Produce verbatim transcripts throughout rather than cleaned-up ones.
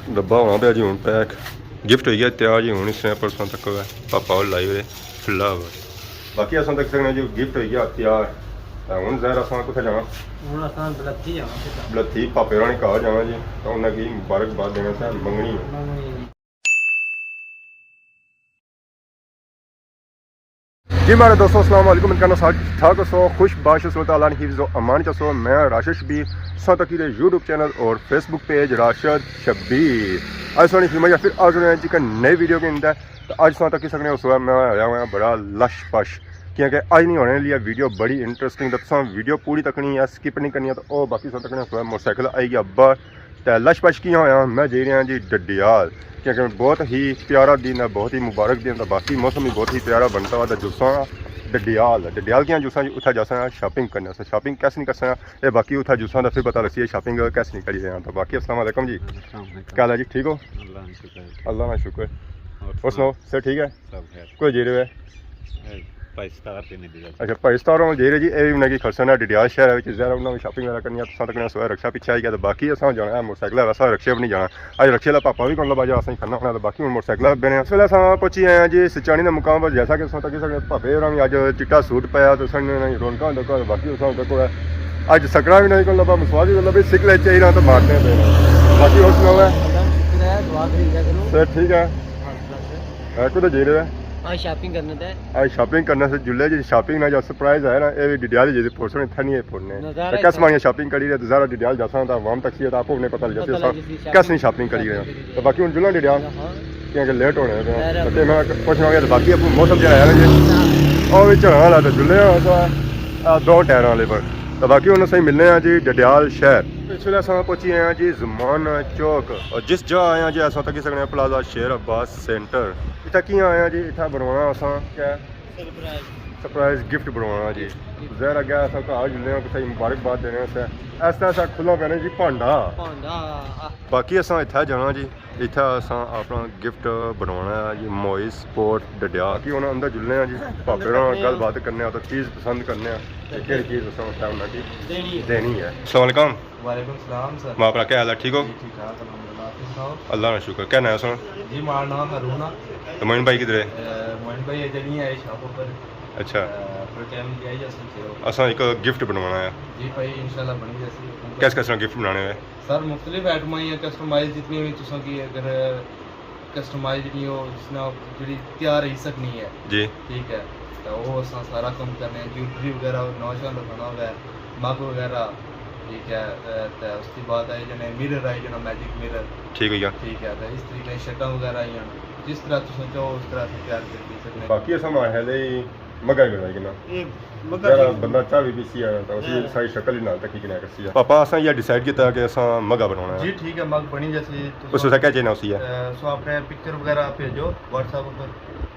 ڈبہ ہونا پیا جی ہن پیک، گفٹ ہوئی گیا تیار جی۔ ہن اس نے پرسوں تک ہوئے پاپا اور لائی ہوئے کھلا ہوا۔ باقی اساں تک سکنے جو گفٹ ہوئی گیا تیار۔ تے ہن ظاہر اساں کتھے جانا؟ ہن اساں بلتھی جانا سیدھا۔ بلتھی پاپے ہوراں نے گھر جانا جی، تے انہاں کی مبارکباد دینا سے منگنی ہے۔ منگنی ہے۔ جی مہاڑے دوستو، السلام علیکم، امید کرنا سارے ٹھیک ٹھاک ہسو، خوش باش ہسو، تے اللہ نے حفظ و امان چ ہسو۔ میں راشد شبیر، تساں تکی رہے یوٹیوب چینل اور فیس بک پیج راشد شبیر۔ اج سوہنی فلم یا پھر حاضر ہوئے جی کہ نئی ویڈیو کے اندر۔ تے اج تساں تکی سکنے ہو سو میں ہویا ہویا بڑا لش پش، کیونکہ اج نہیں ہونے لیے ویڈیو بڑی انٹرسٹنگ، تے تساں ویڈیو پوری تکنی ہے، سکپ نہیں کرنی ہے۔ تے او باقی تساں تکنے ہو سو موٹر سائیکل آئی گیا باہر۔ تے لش پش کیاں ہویا؟ میں جائی رہا جی ڈڈیال، کیونکہ بہت ہی پیارا دن ہے، بہت ہی مبارک دن ہے، باقی موسم بھی بہت ہی پیارا بنتا ہوا۔ تے جلساں ڈڈیال، ڈڈیال کیاں جلساں جی؟ اتھا جاساں شاپنگ کرنے سے۔ شاپنگ کیس نہیں کرساں اے باقی اتھا جلساں تے پھر پتہ لگسی ہے شاپنگ کیس نہیں کری رہے ہیں۔ تے باقی السلام علیکم جی۔ السلام علیکم۔ کیا حال ہے جی؟ ٹھیک ہو؟ اللہ کا شکر ہے۔ اللہ کا شکر۔ اور اور سناؤ، سب ٹھیک ہے؟ سب خیر۔ کوئی جی رہے؟ اے، پاکستان پہ نہیں دیا۔ اچھا، پاکستان میں جی رہے جی، اے بھی انہیں کی خرچہ نہ ڈڈیال شہر ہے وچ، ظاہر ہے انہاں نے شاپنگ وغیرہ کرنی ہے، تساں تکنے سویا رکشہ پیچھے آئی گیا، تے باقی اساں جانا ہے موٹر سائیکل ہے، ویسا رکشے بھی نہیں جانا۔ اج رکشے والا پاپا بھی کون لبا جا، اساں ہی کھڑنا ہونا، تے باقی ہن موٹر سائیکل بہنے۔ اس ویلے اساں پہنچی آئے ہیں جی سچانی دے مقام پر، جیسا کہ تساں تکی سکنے پاپے ہوراں بھی اج چٹا سوٹ پایا، تے سن رونقاں ہوندا گھر، باقی اساں تک اج سکڑا بھی نہیں کون لبا، مسواک بھی کون لبا، سکلے چاہیے تے مارنے پے۔ باقی اور سناؤ ہے؟ اللہ کا شکر ہے، دعا کری جا کرو۔ صحت ٹھیک ہے؟ ہاں، بس۔ اے کدھر جائی رہے؟ آج شاپنگ کرنے تے۔ آج شاپنگ کرنے سے جلے جی شاپنگ نہ جو سرپرائز آیا نا، اے وی ڈڈیال جی پوسٹ نے تھنی اے پھوڑنے۔ نظارہ تے کس ہی ماڑیاں شاپنگ کری رہے تے ظاہر ڈڈیال جاساں تا عوام تک سی تا آپ نے پتہ لگ جاسی پتہ لگ جاسی کس نے شاپنگ کری رہے۔ شاپنگ کری تے باقی ہن جلنا ڈڈیال، ہاں۔ کیونکہ لیٹ ہونے ہیں۔ ظاہر ہے۔ تے میں پوچھنا گیا تے باقی اپنا موسم جڑا ہے نا جی، ہاں۔ او وی چڑھنا والا تے جلے ہاں اساں، آ، دو ٹائراں والے پر۔ تے باقی ہن اساں ملنے ہاں جی ڈڈیال شہر۔ اس ویلے اساں پہنچی آئے ہاں جی زمان چوک، اور جس جا آئے ہاں جی اساں تکی سکنے آں پلازہ شیر عباس سینٹر۔ اتھا کیاں آئے ہاں جی؟ اتھا بنوانا اساں کیا؟ سرپرائز۔ سرپرائز گفٹ بنوانا جی۔ گفٹ، گفٹ۔ ظاہر ہے کہ اساں گھر جلنے آں، کسے کی مبارکباد دینے سے۔ اس طرح اساں کھلا پینے جی بھانڈا۔ بھانڈا۔ باقی اساں اتھا جانا جی، اتھا اساں اپنا گفٹ بنوانا ہے جی، موئز سپورٹ ڈڈیال۔ باقی ہن اندر جلنے آں جی، پاپے نال گل بات کرنے آں، تو چیز پسند کرنے آں، تے کیڑی چیز اساں اتھا انہاں کی دینی ہے۔ دینی ہے۔ السلام علیکم۔ وعلیکم السلام سر۔ ماں بھرا کیا حال ہے؟ ٹھیک ہو؟ جی ٹھیک ٹھاک، الحمدللہ۔ آپ سناؤ؟ اللہ کا شکر۔ کیا نام ہے سنا؟ جی، ماڑا نام ہارون آ۔ تو معین بھائی کدھر ہے؟ اے، معین بھائی اجے نہیں آئے شاپ پر۔ اچھا۔ اے، تھوڑے ٹائم کی آئی جاسن۔ اساں ایک گفٹ بنوانا ہے۔ جی بھائی، انشاءاللہ بنی جاسی۔ کس قسم گفٹ بنانے ہوئے؟ سر، مختلف آئٹماں ہی ہیں، کسٹمائز جتنی بھی تساں کی اگر کسٹمائز جیڑی او جس نال جیڑی تیار ہوئی سکنی ہے۔ جی۔ ٹھیک ہے، تے او اساں سارا کم کرنے آں، جیولری وغیرہ، نواں شواں لگانا ہووے، مگ وغیرہ، ٹھیک ہے، تے، تے اس دی بعد آئی جانے مرر، آئی جانا میجک مرر۔ ٹھیک ہوئی گیا۔ ٹھیک ہے، تے اس طریقے شرٹاں وغیرہ آئی جان، جس طرح تساں چاہو اس طرح اساں تیار کر دے سکنے۔ باقی اساں ماڑے خیال اے مگا ہی بنائی کنا۔ اے مگا جیڑا ٹھیک۔ بندہ چاہ وی پیسی آنا تاں اسی ہاں۔ ساری شکل ہی نال تکی کنا کرسی آ۔ پاپا، اساں یہ ڈیسائیڈ کیتا کہ اساں مگا بنانا ہے۔ جی ٹھیک ہے، مگ بنی جاسی۔ اس واسطے کیا چاہینا اسی ہے؟ اے، سو اپنے پکچر وغیرہ بھیجو WhatsApp اپر،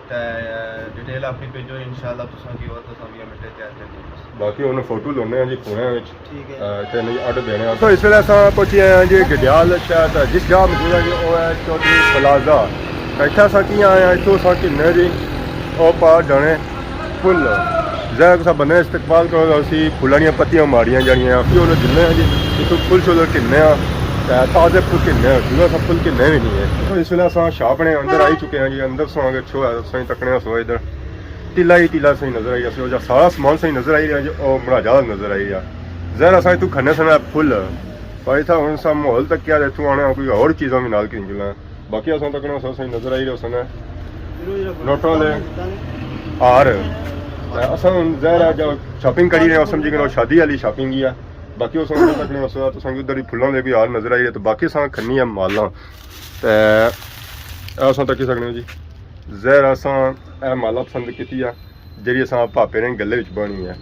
تے، اے، ڈیٹیل اپنی بھیجو، انشاءاللہ تساں کی اور تساں وی منٹے تیار کر دیں۔ باقی انہوں فوٹو لونے ہیں جی پونے وچ۔ ٹھیک ہے۔ اے، اتھے نہیں اڈ دینے ہیں۔ تو اس ویلے اساں پہنچی آئے ہیں جی ڈڈیال شہر تے، جس جا موجود ہے جی، او ہے چودھری پلازہ۔ تے اتھے اساں کیاں آئے ہیں، اتھوں اساں کنے جی، او پار جانے پھل۔ ظاہر ہے کسا بندے نے استقبال کرو تو اسی پھلاں نیاں پتیاں ماریاں جانیاں، پھر انہوں جلنے ہیں جی، اتھوں پھل شل کنے ہیں، تے تازے پھل کنے ہیں، جلنے اساں پھل کنے بھی نہیں ہے۔ تو اس ویلے اساں شاپ نے اندر آئی چکے ہیں جی، اندر سو اگر چھو ہے تو سوئی تکنے سو ادھر۔ تیلا ہی تیلا صحیح نظر آئی جاسی، او جا سارا سامان صحیح نظر آئی رہیا جی، او مراجا نظر آئی رہیا۔ ظاہر اساں اتھوں کھنے سن پھل، پر اتھا ہن سا ماحول تک کیا اتھوں آنے کوئی اور چیزاں بھی نال کھن جلنا۔ باقی اساں تکنا سا صحیح نظر آئی رہیا سن نوٹاں دے ہار۔ تے اساں ہن ظاہر ہے جو شاپنگ کری رہے ہیں، اساں جی کہ شادی والی شاپنگ ہی ہے۔ باقی اساں تکنے سا تو سنگ ادھر ہی پھلاں دے بھی ہار نظر آئی رہے، تو باقی اساں کھنی ہے مالاں۔ تے اساں تکی سکنے ہو جی۔ ظاہر اساں اے مالا پسند کیتی ہے، جیڑی اساں پاپے نے گلے وچ بنی ہے۔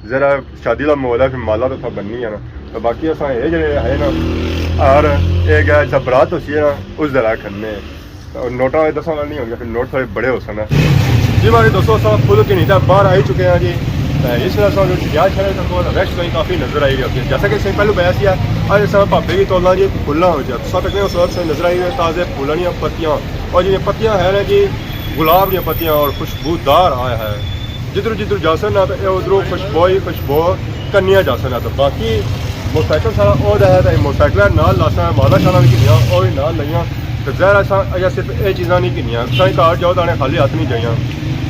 ذرا شادی دا ماحول ہے، پھر مالا تو تھا بننی ہے نا۔ تو باقی اساں اے جڑے ہے نا، ہر اے گیا جسا برات ہوسی ہے نا، اس طرح کھننے۔ اور نوٹاں دے دساں نہیں ہونگے، پھر نوٹ تھوڑے بڑے ہو سن۔ جی ماڑے دوستو، اساں پھل گھنی تے باہر آئی چکے ہیں جی۔ تے اس ویلے اساں جو ڈڈیال شہر دے کول رش تساں کافی نظر آئی رہی ہوسی۔ جیسا کہ اساں پہلے بتایا سی، اج اساں پاپے کی تولا جی پھلاں ہو جا۔ تساں تکنے اس وقت نظر آئی رہی تازے پھلاں نیاں پتیاں۔ اور جی پتیاں ہے نا جی، گلاب دیاں پتیاں اور خوشبودار آیا ہے۔ جدھروں جدھروں جاسن نا تے اے ادھروں خوشبو ہی خوشبو کنیاں جاسن نا۔ تے باقی موٹرسائیکل سارا او دا ہے، تے موٹرسائیکل نال لاساں، مالا شالا وی گھنیاں، او وی نال لائیاں۔ تے ظاہر ہے اساں اجے صرف اے چیزاں نہیں گھنیاں، اساں گھر جاؤ تے آنے خالی ہتھ نہیں جائیاں۔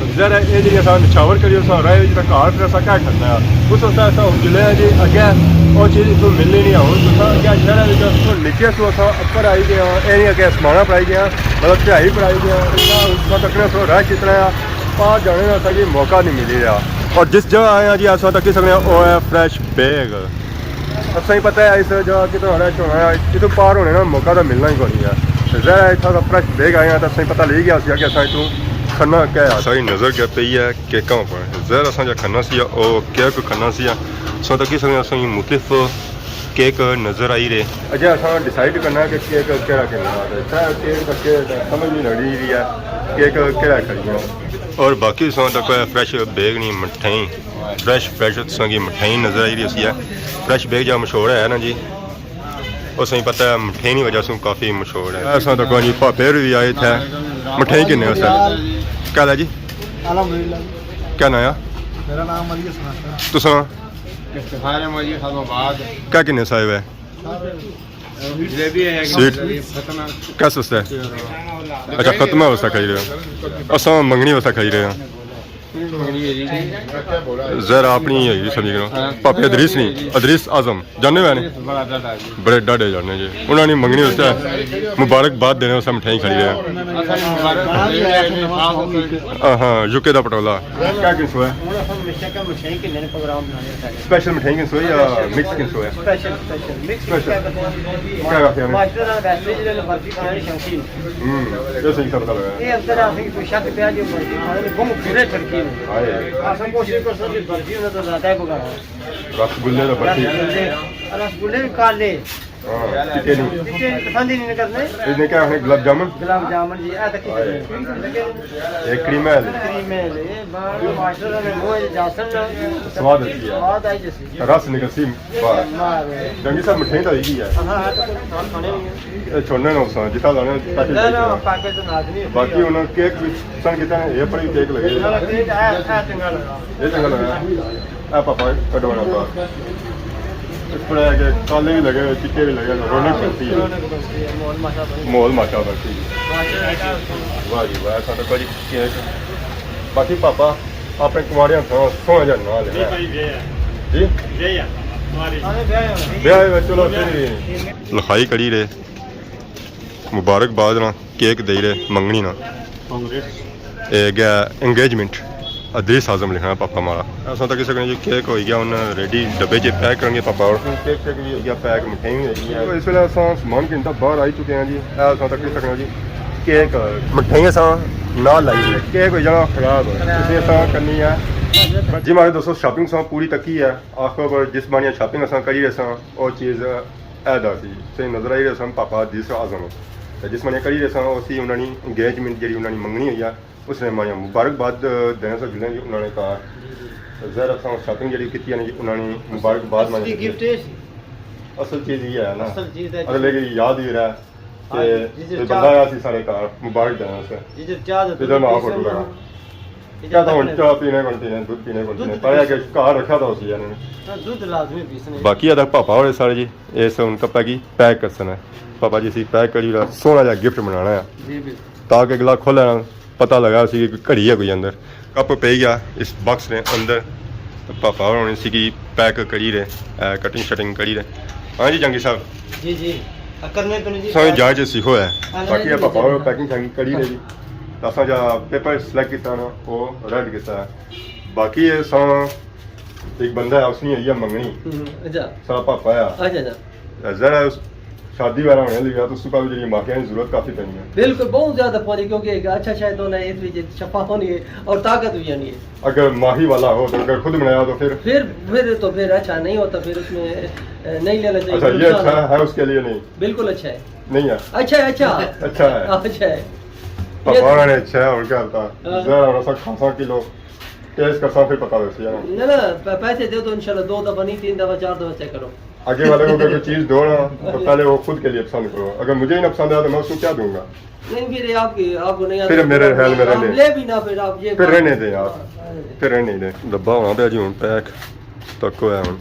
تے ظاہر ہے اے جیہڑی اساں نچھاور کری اساں رائے جتھا گھر پھر اساں کیا کھڑنا ہے۔ اس واسطے اساں ہن جلے آں جی اگے او چیز اتھوں ملنی نہیں ہے۔ ہن تساں اگے شہر وچ اساں نکے سو اساں اپر آئی گئے ہاں، اے نہیں اگے اسمانہ پر آئی گئے ہاں، مطلب چڑھائی پر آئی گئے ہاں۔ اتنا تکنے سو رش اتنا ہے، پار جانے نا اساں کی موقع نہیں ملی رہا۔ اور جس جگہ آئے ہاں جی اساں تکی سکنے ہاں او ہے فریش بیگ۔ اساں ہی پتہ ہے اس جگہ کتنا رش ہونا ہے، اتھوں پار ہونے نا موقع تو ملنا ہی کونی ہے۔ ظاہر ہے اتھا فریش بیگ آئے ہاں تو اساں ہی پتہ لگی گیا سی کہ اساں اتھوں کھڑنا کیا ہے۔ ساری نظر کیا پئی ہے کیکاں پر۔ ظاہر اساں جا کھڑنا سی او کیک کھڑنا سی۔ سو تکی سکنے اساں کی مختلف کیک نظر آئی رہے۔ اجے اساں ڈیسائیڈ کرنا ہے کہ کیک کیڑا کھڑنا ہے۔ اتھا کیک دا کیک سمجھ نہیں لگی رہی ہے کیک کیڑا کھڑنا ہے۔ اور باقی سو تک فریش بیگ نہیں مٹھائی، فریش فریش تساں کی مٹھائی نظر آئی رہی سی ہے۔ فریش بیگ جا مشہور ہے نا جی، اس میں پتہ ہے مٹھائی نی وجہ سے کافی مشہور ہے۔ اساں تک جی پاپے ہوری وی آئے تھے، مٹھائی کنے اسے۔ کیا حال ہے جی؟ الحمدللہ۔ کیا ناں ہے؟ میرا نام علی حسن ہے۔ تساں؟ افتخار ہے مجھے خان آباد۔ کیا کنے سائے ہوئے؟ جلیبی ہے، سویٹ۔ ختم ہے۔ کس واسطے؟ اچھا، ختمہ واسطے کھائی رہے ہو۔ اساں منگنی واسطے کھائی رہے ہاں۔ ذرا اپنی ہے جی، سمجھی کرو۔ پاپے ادریس نہیں، ادریس اعظم۔ جاننے ہوئے نے؟ بڑے ڈاڈے جاننے جی۔ انہاں نے منگنی واسطے مبارکباد دینے واسطے مٹھائی کھڑی ہے۔ ہاں، ہاں، یو کے دا پٹولا۔ کیا قسم ہے؟ اسپیشل مٹھائی کنسو ہے یا مکس کنسو ہے؟ اسپیشل، اسپیشل، مکس اسپیشل۔ کیا آخیا نے؟ ماسٹر نال ویسے جڑے برفی کھانے شوقین۔ ہوں، یہ صحیح سب پتہ لگا۔ یہ اندر آخری کوئی شک پیا جو برفی کھانے میں بہت برے ٹھڑکی نے۔ ہائے۔ اساں کوشش کرساں کہ برفی انہاں تو زیادہ ہی پکاواں۔ رس گلے تے برفی۔ رس گلے، رس گلے بھی کالے۔ ہاں، چٹے نہیں۔ چٹے پسند ہی نہیں کرنے۔ اس نے کیا آخنے، گلاب جامن؟ گلاب جامن جی، اے تک ہی۔ ہائے۔ لیکن یہ کریمہ ہے۔ کریمہ ہے، یہ بار ماسٹر نے وہ جاسن نا۔ سواد اچھی ہے۔ سواد آئی جیسی۔ رس نکلسی باہر۔ باہر۔ جنگی صاحب مٹھائی تو ہوئی گئی ہے۔ ہاں، ہاں، تو کھانے ہوئے۔ اے چھوڑنے نہ اساں، جتھا لانے پیکٹ نہ، نہ، لے کے۔ پیکٹ تو لازمی ہے۔ باقی انہاں کیک وی پسند کیتا ہے، یہ پر وی کیک لگے۔ نہ، نہ، کیک اے، اے چنگا لگا۔ یہ چنگا لگا۔ اے پاپا کڈو نا پا۔ اس پر ہے کہ کالے بھی لگے ہوئے، چٹے بھی لگے ہوئے، رونق بنتی ہے۔ رونق بنتی ہے، ماحول ماشاء بنتی ہے۔ ماحول ماشاء بنتی ہے۔ واہ جی واہ، ساڈا کوئی کیک۔ باقی پاپا اپنے کماریاں تھا سوہنا جا ناں لے۔ جی؟ بیاہ ہے، چلو پھر بھی۔ لکھائی کری رہے، مبارکباد نا، کیک دئی رہے، منگنی نا۔ اے گیا انگیجمنٹ، ادریس اعظم لکھنا پاپا ماڑا۔ اساں تک سکنے جی کیک ہوئی گیا، ہن ریڈی ڈبے چ پیک کرنگے پاپا اور۔ کیک شیک بھی ہوئی گیا پیک، مٹھائی بھی ہوئی گئی ہے۔ اس ویلے اساں سامان گھنتا باہر آئی چکے ہیں جی۔ اے اساں تک سکنے جی کیک، مٹھائی اساں نال لائی ہے۔ کیک ہوئی جانا خراب، اس لیے اساں کرنی ہے۔ جی ماڑے دوستو، شاپنگ اساں پوری تکی ہے۔ آخر پر جس بانیا شاپنگ اساں کری رہے ساں، او چیز اے دا سی، تساں نظر آئی رہے سن پاپا ادریس اعظم۔ تے جس منے کری رہے سن، او سی انہاں نی انگیجمنٹ جیڑی انہاں نی منگنی ہوئی آ، اس نے مایا مبارکباد دینے سے جلیں جی انہاں نے کار۔ ظاہر اساں شاپنگ جیڑی کیتی ہے نا جی، انہاں نے مبارکباد مایا اس کی گفٹ ہے۔ اصل چیز یہ ہے نا، اصل چیز ہے اگلے کی یاد ہی رہے۔ تے کوئی بندہ آیا سی سارے کار مبارک دینے سے۔ ادھر میں آ فوٹو لگا۔ کیا تھا ہن؟ چاہ پینے کون پینے، دودھ پینے کون پینے، پر اے کہ گھر رکھا تھا اسی یعنی۔ ہاں، دودھ لازمی پیسنے۔ باقی ادا پاپا ہونے سارے جی، اس ہن کپا کی پیک کرسن ہے۔ پاپا جی سی پیک کری رہا، سوہنا جا گفٹ بنانا ہے۔ جی بالکل۔ تاکہ اگلا کھولا نا، پتہ لگا اسی کہ گھڑی ہے کوئی اندر۔ کپ پئی گیا اس باکس نے اندر، تے پاپا ہونے اسی کی پیک کری رہے، اے کٹنگ شٹنگ کری رہے۔ ہاں جی جنگی صاحب۔ جی جی۔ کرنے تو نہیں جی۔ سارے جہاز اسی ہو ہے۔ ہاں، باقی اے جی، پاپا جی۔ ہونے پیکنگ شیکنگ کری رہے جی۔ اساں جا پیپر سلیکٹ کیتا نا، او ریڈ کیتا ہے۔ باقی اے ساں ایک بندہ ہے، اس نے یہ منگنی۔ ہوں، اچھا۔ سا پاپا ہے۔ اچھا، اچھا۔ ذرا اس شادی وغیرہ ہونے لگا تو اس کو بھی جی مافیا کی ضرورت کافی پینی ہے۔ بالکل، بہت زیادہ پانی، کیونکہ ایک اچھا شاید ہونا ہے، اس وچ شفاف ہونی ہے اور طاقت بھی آنی ہے۔ اگر ماہی والا ہو تو اگر خود بنایا ہو تو پھر؟ پھر، پھر تو پھر اچھا نہیں ہوتا، پھر اس میں، اے، نہیں لینا چاہیے، اچھا، یہ نقصان اچھا ہے۔ ہے، اس کے لیے نہیں؟ بالکل اچھا ہے۔ نہیں ہے؟ اچھا ہے، اچھا۔ اچھا ہے۔ اچھا ہے۔ پاپا نے اچھا ہے، اور کیا ہوتا؟ ہاں۔ ذرا اور سا کھاسا کلو ٹیسٹ کرساں، پھر پتہ لگسی ہے نا۔ نہ، نہ، پ-، پیسے دے تو انشاءاللہ دو دفعہ نہیں، تین دفعہ، چار دفعہ چیک کرو۔ آگے والے کو اگر کوئی چیز دو نا، تو پہلے وہ خود کے لیے پسند کرو۔ اگر مجھے ہی نہ پسند آیا تو میں اس کو کیا دوں گا؟ نہیں، پھر یہ آپ کی، آپ کو نہیں آتا۔ پھر میرے خیال میں آپ رہنے۔ لے بھی نہ، پھر آپ یہ پھر رہنے دیں آپ۔ ہاں۔ پھر رہنے دیں۔ ڈبہ ہونا پیا جی ہن پیک تک ہویا ہن۔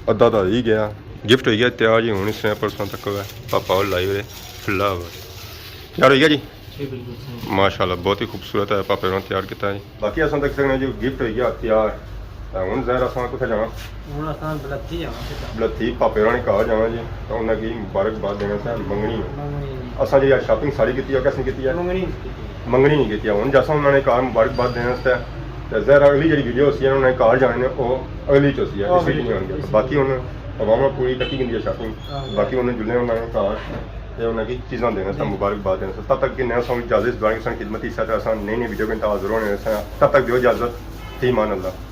ادھا تو ہی گیا۔ گفٹ ہوئی گیا تیار جی، ہن اس نے پرسوں تک ہوئے، پاپا اور لائی ہوئے، پھلا ہوا۔ تیار ہوئی گیا جی؟ جی، بالکل صحیح۔ ماشاءاللہ، بہت ہی خوبصورت ہے، پاپے نے تیار کیتا ہے جی۔ باقی اساں تک سکنے جو گفٹ ہوئی گیا تیار۔ تے ہن ظاہر اساں کتھے جانا؟ ہن اساں بلتھی جانا سیدھا۔ بلتھی پاپے ہوراں نے گھر جانا جی، تے انہاں کی مبارکباد دینا سے منگنی ہے۔ منگنی ہے۔ اساں جی شاپنگ ساری کیتی ہے، کس نے کیتی ہے؟ منگنی کیتی ہے۔ منگنی نہیں کیتی ہے۔ ہن جیسا انہاں نے گھر مبارکباد دینے واسطے، تے ظاہر اگلی جڑی ویڈیو ہوسی ہے، انہاں نے گھر جانے نے، او اگلی چ ہوسی ہے، او اس وچ اگلی نہیں چ ہوندی۔ ہوسی۔ باقی ہن عوام پوری کیتی گندی ہے شاپنگ۔ ہاں۔ باقی انہاں جلنے انہاں نے گھر تے انہاں کی چیزاں دینے سے، جی۔ مبارکباد دینے سے۔ تب تک کہ نیا سال اجازت دعا سن خدمت ہی ساتھ اساں نئی نئی ویڈیو کے انتہا حاضر ہونے سے۔ تب تک دیو اجازت، فی امان اللہ۔